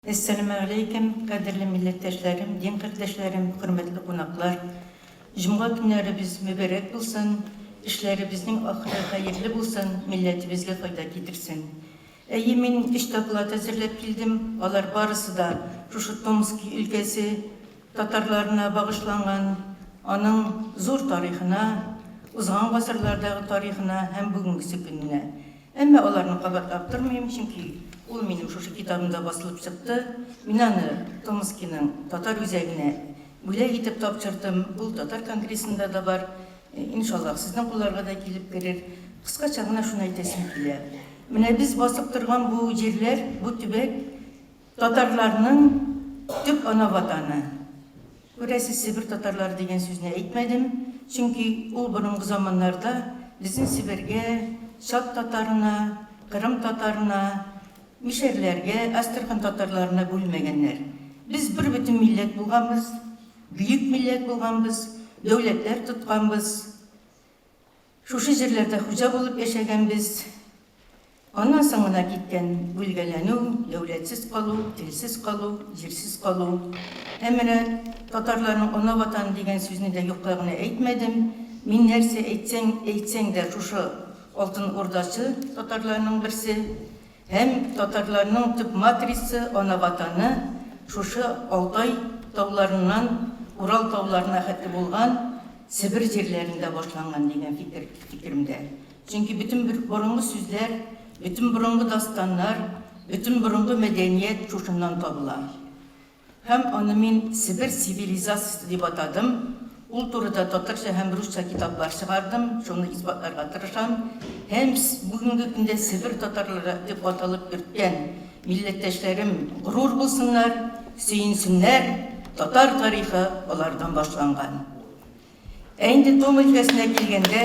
Әссәламегаләйкем, кадерле милләттәшләрем, дин кардәшләрем, хөрмәтле кунаклар! Җомга көннәребез мөбарәк булсын, эшләребезнең ахыры хәерле булсын, милләтебезгә файда китерсен. Әйе, мин өч доклад әзерләп килдем, алар барысы да шушы Томски өлкәсе татарларына багышланган, аның зур тарихына, узган гасырлардагы тарихына һәм бүгенгесе көненә. Әмма аларны кабатлап тормыйм, чөнки ул минем шушы китабымда басылып чыкты. Мин аны Томскиның татар үзәгенә бүләк итеп тапшырдым. Ул татар конгрессында да бар. Иншаллаһ, сезнең кулларга да килеп керер. Кыскача гына шуны әйтәсем килә. Менә без басып торган бу җирләр, бу төбәк татарларның төп ана ватаны. Күрәсез, Себер татарлары дигән сүзне әйтмәдем, чөнки ул борынгы заманнарда безнең Себергә, Чат татарына, Кырым татарына, мишәрләргә, Әстерхан татарларына бүлмәгәннәр. Без бер бөтен милләт булганбыз, бөек милләт булганбыз, дәүләтләр тотканбыз. Шушы җирләрдә хуҗа булып яшәгәнбез. Аннан соң гына киткән бүлгәләнү, дәүләтсез калу, телсез калу, җирсез калу. Һәм менә татарларның ана ватаны дигән сүзне дә юкка гына әйтмәдем. Мин нәрсә әйтсәң, әйтсәң дә шушы Алтын Урдачы татарларның берсе. Һәм татарларның төп матрицы, ана ватаны шушы Алтай тауларыннан Урал тауларына хәтле булган Себер җирләрендә башланган дигән фикер фикеремдә. Чөнки бөтен бер борынгы сүзләр, бөтен борынгы дастаннар, бөтен борынгы мәдәният шушыннан табыла. Һәм аны мин Себер цивилизациясе дип атадым. Ул турыда татарча һәм русча китаплар чыгардым, шуны исбатларга тырышам. Һәм бүгенге көндә Себер татарлары дип аталып йөрткән милләттәшләрем горур булсыннар, сөенсеннәр, татар тарихы алардан башланган. Ә инде Том өлкәсенә килгәндә,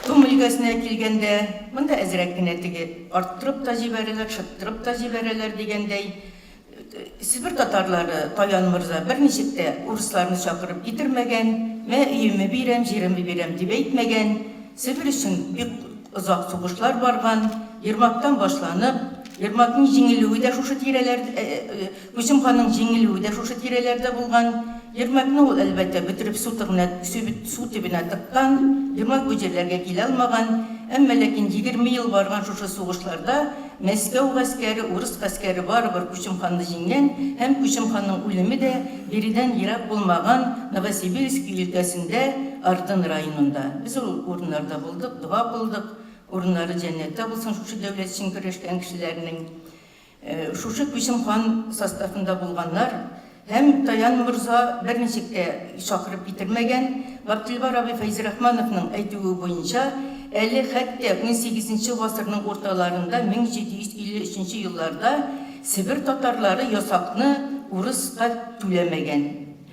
Том өлкәсенә килгәндә, монда әзрәк кенә теге арттырып та җибәрәләр, шыттырып та җибәрәләр дигәндәй, Себер татарлары Таян морза берничек тә урысларны чакырып китермәгән, мә өемне бирәм, җиремне бирәм дип әйтмәгән. Себер өчен бик озак сугышлар барган, Ермактан башланып, Ермакның җиңелүе дә шушы тирәләр, Күчем ханның җиңелүе дә шушы тирәләрдә булган. Ермакны ул, әлбәттә, бөтереп су тыгына, су төбенә тыккан. Ермак бу җирләргә килә алмаган. Әмма ләкин 20 ел барган шушы сугышларда Мәскәү гаскәре, урыс гаскәре барыбер Күчем ханны җиңгән һәм Күчем ханның үлеме дә биредән ерак булмаган Новосибирски өлкәсендә Ардын районында. Без ул урыннарда булдык, дога кылдык. Урыннары җәннәттә булсын шушы дәүләт өчен көрәшкән кешеләрнең. Шушы Күчем хан составында булганнар һәм Таян морза берничек тә чакырып китермәгән. Габделбар абый Фәйзрахмановның әйтүе буенча, әле хәтта унсигезенче гасырның урталарында, 1753 нче елларда Себер татарлары ясакны урыска түләмәгән.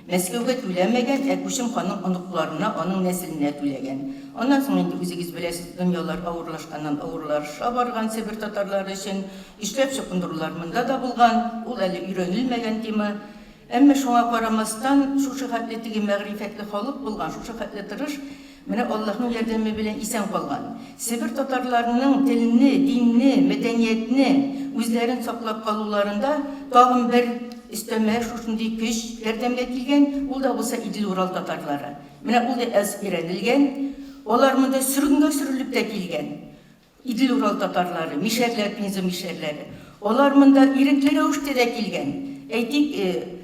Мәскәүгә түләмәгән, ә Күчем ханның оныкларына, аның нәселенә түләгән. Аннан соң инде, үзегез беләсез, дөньялар авырлашканнан авырлаша барган Себер татарлары өчен. Көчләп чукындырулар монда да булган, ул әле өйрәнелмәгән тема. Әмма шуңа карамастан, шушы хәтле теге мәгърифәтле халык булган, шушы хәтле тырыш, Менә Аллаһның ярдәме белән исән калган. Себер татарларының телне, динне, мәдәниятне үзләрен саклап калуларында тагын бер өстәмә шушындый көч ярдәмгә килгән, ул да булса Идел-Урал татарлары. Менә ул да әз өйрәнелгән. Алар монда сөргенгә сөрелеп тә килгән. Идел-Урал татарлары, мишәрләр, Пенза мишәрләре. Алар монда ирекле рәвештә дә килгән. Әйтик,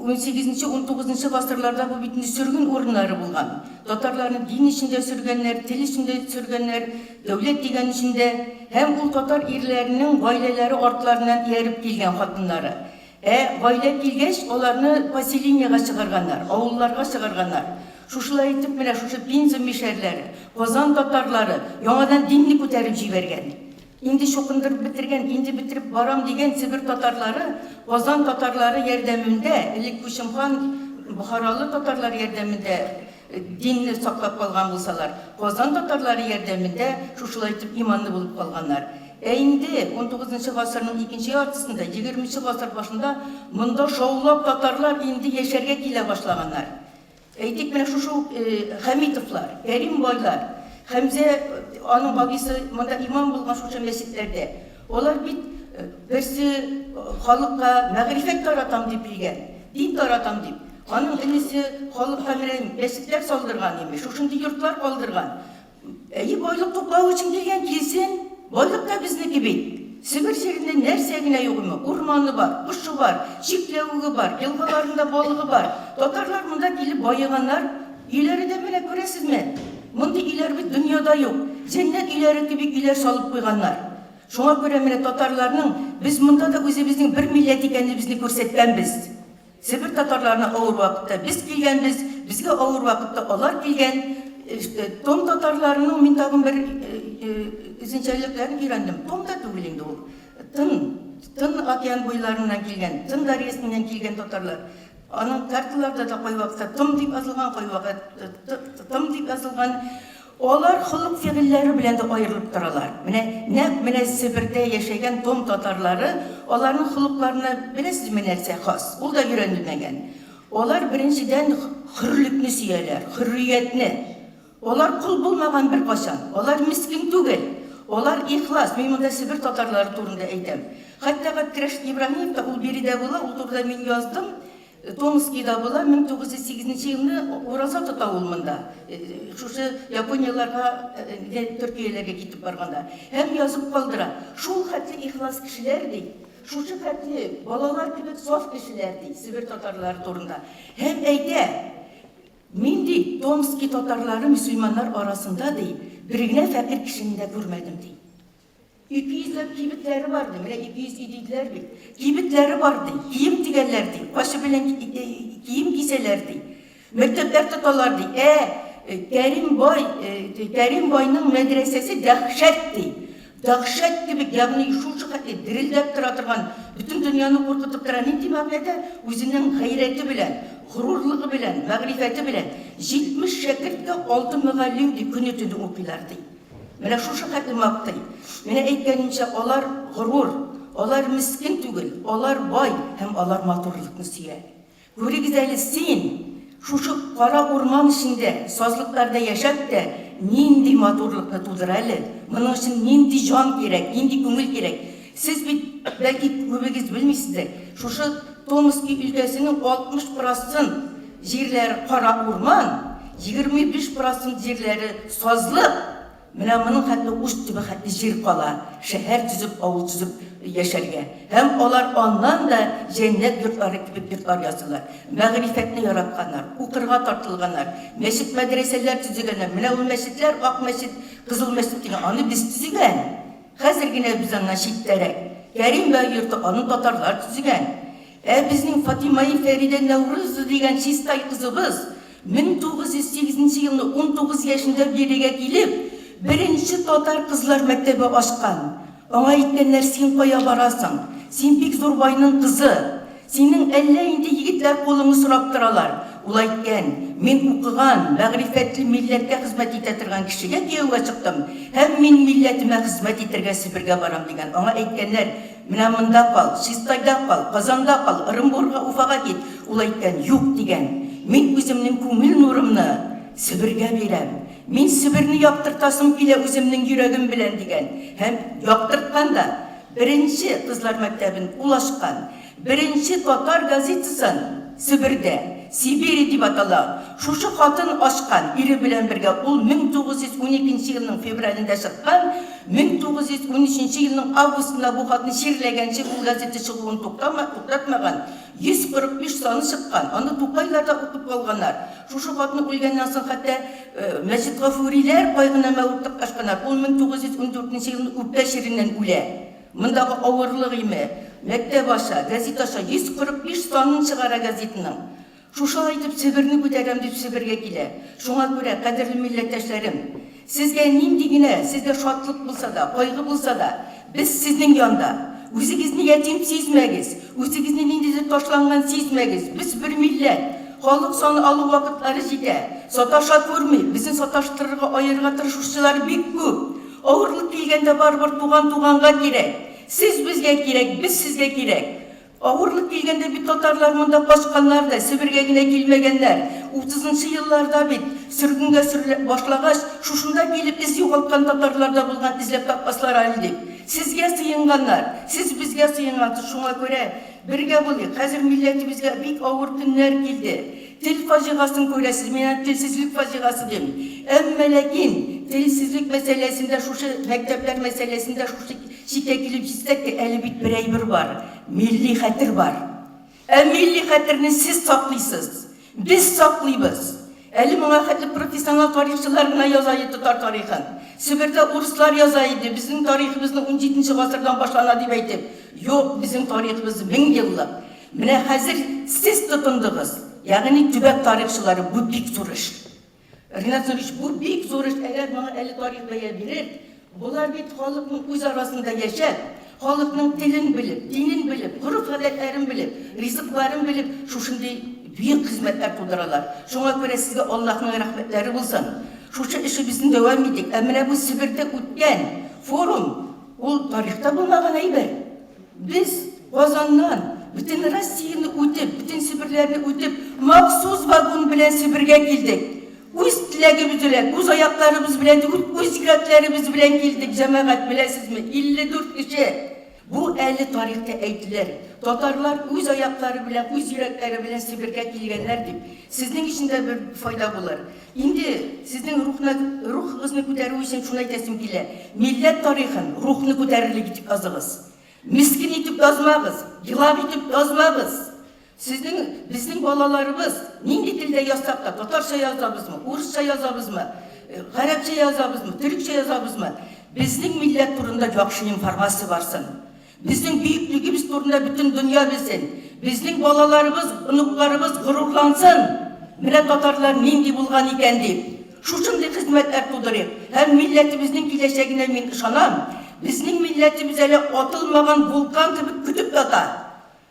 унсигезенче-унтугызынчы гасырларда бу бит инде сөрген урыннары булган. Татарларны дин өчен дә сөргәннәр, тел өчен дә сөргәннәр, дәүләт дигән өчен дә. Һәм ул татар ирләренең гаиләләре артларыннан ияреп килгән хатыннары. Ә гаилә килгәч, аларны поселениегә чыгарганнар, авылларга чыгарганнар. Шушылай итеп, менә шушы Пенза мишәрләре, Казан татарлары яңадан динне күтәреп җибәргән. Инде чукындырып бетергән, инде бетереп барам дигән Себер татарлары Казан татарлары ярдәмендә, элек Күчем хан бохаралы татарлар ярдәмендә динне саклап калган булсалар, Казан татарлары ярдәмендә шушылай итеп иманлы булып калганнар. Ә инде унтугызынчы гасырның икенче яртысында, егерменче гасыр башында монда шаулап татарлар инде яшәргә килә башлаганнар. Әйтик, менә шушы ук Хәмитовлар, Кәрим байлар, Хәмзә, аның абыйсы монда имам булган шушы мәчетләрдә. Алар бит Берсе халыкка мәгърифәт таратам дип килгән, дин таратам дип. Аның энесе халыкка менә мәчетләр салдырган, имеш, шушындый йортлар калдырган. Әйе, байлык туплау өчен килгән, килсен. Байлык та безнеке бит. Себер җирендә нәрсә генә юк име? Урманы бар, кошы бар, чикләвеге бар, елгаларында балыгы бар. Татарлар монда килеп баеганнар. Өйләре дә менә күрәсезме? Мондый өйләр бит дөньяда юк. Җәннәт өйләре кебек өйләр салып куйганнар. Шуңа күрә менә татарларның без монда да үзебезнең бер милләт икәнебезне күрсәткәнбез. Себер татарларына авыр вакытта без килгәнбез, безгә авыр вакытта алар килгән. Том татарларының мин тагын бер үзенчәлекләрен өйрәндем. Том да түгел инде ул. Тын, Тын океан буйларыннан килгән, Тын дәрьясыннан килгән татарлар. Аның карталарда да кайвакытта Том дип язылган, кайвакыт Тым дип язылган. Алар холык-фигыльләре белән дә аерылып торалар. Менә нәкъ менә Себердә яшәгән том татарлары, аларның холыкларына беләсезме нәрсә хас? Ул да өйрәнелмәгән. Алар, беренчедән, хөрлекне сөяләр, хөрриятне. Алар кол булмаган беркайчан, алар мескен түгел, алар ихлас. Мин монда Себер татарлары турында әйтәм. Хәтта Габдрәшит Ибраһимов та, ул биредә була, ул турыда мин яздым. Томскида була, 1908 нче елны ураза тота ул монда, шушы Японияләргә, Төркияләргә китеп барганда. Һәм язып калдыра, шул хәтле ихлас кешеләр, ди, шушы хәтле балалар кебек саф кешеләр, ди, Себер татарлары турында. Һәм әйтә, мин, ди, Томски татарлары мөселманнар арасында, ди, бер генә фәкыйрь кешене дә күрмәдем, ди. 200 ләп кибетләре бар, ди. Менә 200 өй диделәр бит. Кибетләре бар, ди. Кием тегәләр, ди. Качы белән кием кисәләр, ди. Мәктәпләр тоталар, ди. Ә Кәрим бай, Кәрим байның мәдрәсәсе дәһшәт, ди. Дәһшәт кебек, ягъни шушы хәтле дерелдәп тора торган, бөтен дөньяны куркытып тора. Нинди мәгънәдә? Үзенең гайрәте белән, горурлыгы белән, мәгърифәте белән. 70 шәкерткә алты мөгаллим, ди, көне-төне укыйлар, ди. Менә шушы хәтле мактый. Менә әйткәнемчә, алар горур, алар мескен түгел, алар бай һәм алар матурлыкны сөя. Күрегез әле, син, шушы кара урман эчендә, сазлыкларда яшәп тә, нинди матурлыкны тудыр әле! Моның өчен нинди җан кирәк, нинди күңел кирәк! Сез бит, бәлки, күбегез белмисездер, шушы Томски өлкәсенең 60 процент җирләре кара урман, 25 процент җирләре сазлык, менә моның хәтле уч төбе хәтле җир кала шәһәр төзеп, авыл төзеп яшәргә. Һәм алар аннан да җәннәт йортлары кебек йортлар ясыйлар. Мәгърифәтне яратканнар, укырга тартылганнар, мәчет-мәдрәсәләр төзегәннәр. Менә ул мәчетләр, Ак мәчет, Кызыл мәчет дигән, аны без төзегән. Хәзер генә без аннан читтәрәк. Кәрим бәй йорты, аны татарлар төзегән. Ә безнең Фатимаи Фәридә Нәүрүзова дигән Чистай кызыбыз 1908 нче елны 19 яшендә бирегә килеп, беренче татар кызлар мәктәбе ачкан. Аңа әйткәннәр, син кая барасың? Син бик зур байның кызы. Синең әллә инде егетләр кулыңны сорап торалар. Ул әйткән, Мин укыган, мәгърифәтле милләткә хезмәт итә торган кешегә кияүгә чыктым һәм мин милләтемә хезмәт итәргә Себергә барам, дигән. Аңа әйткәннәр, Менә монда кал, Чистайда кал, Казанда кал, Ырынбурга, Уфага кит. Ул әйткән, Юк, дигән, мин үземнең күңел нурымны Себергә бирәм. Мин Себерне яктыртасым килә үземнең йөрәгем белән, дигән. Һәм яктырткан да. Беренче кызлар мәктәбен ул ачкан. Беренче татар газетасын Себердә, Сибири дип атала, шушы хатын ачкан, ире белән бергә ул 1912 нче елның февралендә чыккан, 1913 нче елның августында бу хатын чирләгәнче ул газета чыгуын туктатмаган, 145 саны чыккан, аны Тукайлар да укып калганнар. Шушы хатын үлгәннән соң хәтта Мәҗит Гафуриләр кайгынамә уртаклашканнар, ул 1914 нче елны үпкә чиреннән үлә. Мондагы авырлык име, мәктәп аша, гәзит аша 145 санын чыгара гәзитның. Шушылай итеп Себерне күтәрәм дип Себергә килә. Шуңа күрә, кадерле милләттәшләрем, сезгә нинди генә, сезгә шатлык булса да, кайгы булса да, без сезнең янда. Үзегезне ятим сизмәгез, үзегезне ниндидер ташланган сизмәгез, без бер милләт. Халык саны алу вакытлары җитә. Саташа күрмик, безне саташтырырга, аерырга тырышучылар бик күп. Авырлык килгәндә барыбер туган туганга кирәк. Сез безгә кирәк, без сезгә кирәк. Авырлык килгәндә бит татарлар монда качканнар да, Себергә генә килмәгәннәр. Утызынчы елларда бит, сөргенгә сөрелә башлагач, шушында килеп эз югалткан татарлар да булган, эзләп тапмаслар әле дип. Сезгә сыенганнар, сез безгә сыенгансыз, шуңа күрә бергә булыйк. Хәзер милләтебезгә бик авыр көннәр килде. Тел фаҗигасын күрәсез, мин аны телсезлек фаҗигасы дим. Әмма ләкин телсезлек мәсьәләсендә шушы мәктәпләр мәсьәләсендә шушы чиккә килеп җитсәк тә, әле бит бер әйбер бар, милли хәтер бар. Ә милли хәтерне сез саклыйсыз. Без саклыйбыз. Әле моңа хәтле профессионал тарихчылар гына яза иде татар тарихын. Себердә урыслар яза иде, безнең тарихыбызны унҗиденче гасырдан башлана дип әйтеп. Юк, безнең тарихыбыз меңьеллык. Менә хәзер сез тотындыгыз, ягъни төбәк тарихчылары, бу бик зур эш. Ринат Нурович, бу бик зур эш, әгәр моңа әле тарих бәя бирер, болар бит халыкның үз арасында яшәп, халыкның телен белеп, динен белеп, гореф-гадәтләрен белеп, ризыкларын белеп, шушындый бөек хезмәтләр тудыралар. Шуңа күрә сезгә Аллаһның рәхмәтләре булсын. Шушы эшебезне дәвам итик. Ә менә бу Себердә үткән форум, ул тарихта булмаган әйбер. Без Казаннан бөтен Россияне үтеп, бөтен Себерләрне үтеп, махсус вагон белән Себергә килдек. Үз теләгебез белән, үз аякларыбыз белән түгел, үз йөрәкләребез белән килдек, җәмәгать, беләсезме, 54 кеше. Бу әле тарихта әйтелер. Татарлар үз аяклары белән, үз йөрәкләре белән Себергә килгәннәр дип. Сезнең өчен дә бер файда булыр. Инде сезнең рухны, рухыгызны күтәрү өчен шуны әйтәсем килә, милләт тарихын рухны күтәрерлек итеп языгыз. Мескен итеп язмагыз, елак итеп язмагыз. Сезнең, безнең балаларыбыз нинди телдә язсак та, татарча язабызмы, урысча язабызмы, гарәпчә язабызмы, төрекчә язабызмы, безнең милләт турында яхшы информация барсын. Безнең бөеклегебез турында бөтен дөнья белсен. Безнең балаларыбыз, оныкларыбыз горурлансын. Менә татарлар нинди булган икән дип. Шушындый хезмәтләр тудырыйк. Һәм милләтебезнең киләчәгенә мин ышанам. Безнең милләтебез әле атылмаган вулкан кебек көтеп ята.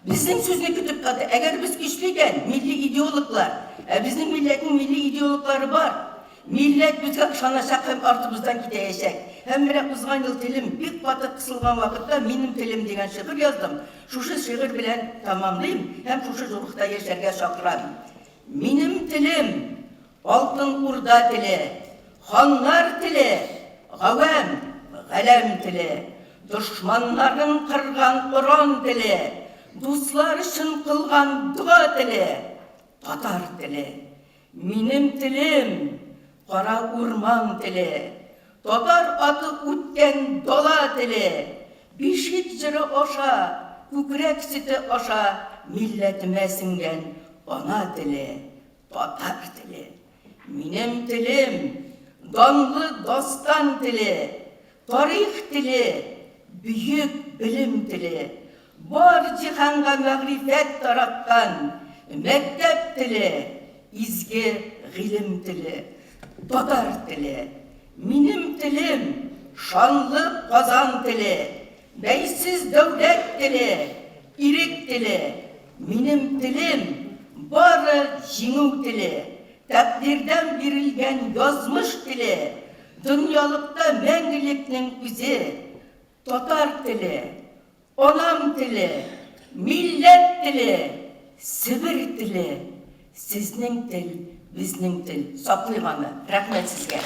Безнең сүзне көтеп ята. Әгәр без көчле икән, милли идеологлар, ә безнең милләтнең милли идеологлары бар, милләт безгә ышаначак һәм артыбыздан китәячәк. Һәм менә узган ел телем бик каты кысылган вакытта Минем телем дигән шигырь яздым. Шушы шигырь белән тәмамлыйм һәм шушы рухта яшәргә чакырам. Минем телем, Алтын Урда теле, ханнар теле, гавәм, галәм теле, дошманнарын кырган оран теле, дуслар өчен кылган дога теле, татар теле. Минем телем, кара урман теле, татар аты үткән дала теле, бишек җыры аша, күкрәк сөте аша милләтемә сеңгән ана теле, Татар теле, минем телем, данлы дастан теле, тарих теле, бөек белем теле, бар җиһанга мәгърифәт тараткан мәктәп теле, изге гыйлем теле, татар теле, минем телем, шанлы Казан теле, Бәйсез дәүләт теле, ирек теле, минем телем, бары җиңү теле, тәкъдирдән бирелгән язмыш теле, дөньялыкта мәңгелекнең үзе, татар теле, анам теле, милләт теле, Себер теле, сезнең тел, безнең тел, саклыйк аны. Рәхмәт сезгә.